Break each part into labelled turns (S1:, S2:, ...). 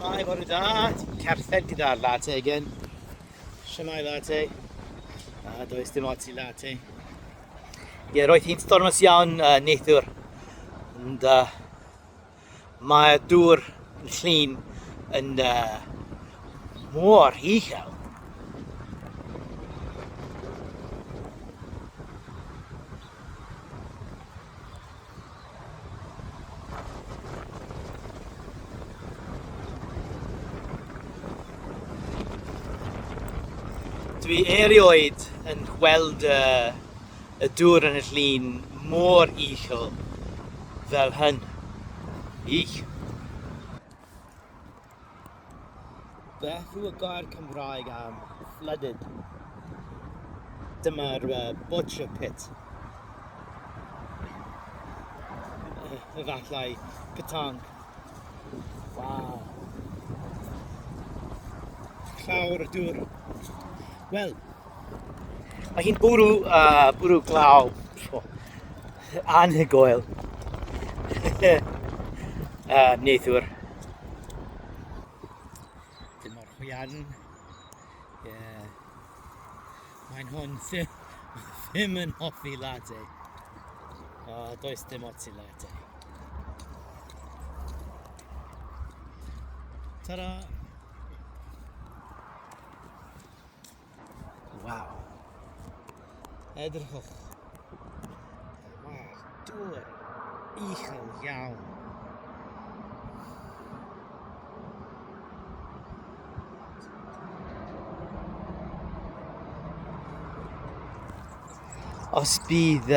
S1: Shwmae, bore da. Ti'n cerdded gyda'r latte again. Shwmae, latte. A does dim ots i latte. Ie, yeah, roedd hi'n stormus iawn neithiwr. Ond mae dŵr yn llun yn mor uchel. Dwi erioed yn gweld y, y dŵr yn y llun mor uchel fel hyn. Ich. Beth yw y gair Cymraeg am flooded? Dyma'r butcher pit. Efallai petanque. Waw. Llawr y dŵr. Wel, mae hi'n bwrw, bwrw glaw anhygoel neithiwr. Dyma'r hwyaden. Yeah. Mae'n hwn ddim yn hoffi latte. Oh, does dim ots i latte. Ta-da! Waw. Edrychwch. Mae'r dŵr uchel iawn. Os bydd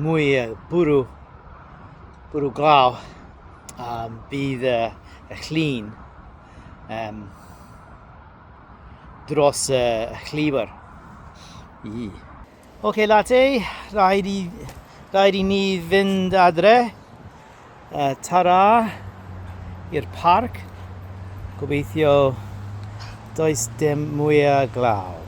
S1: mwy bwrw, bwrw glaw, bydd y llun um, dros y llwybr. I. Oce, okay, latte, rhaid i, rhaid i ni fynd adre. Tara i'r parc. Gobeithio does dim mwy o glaw.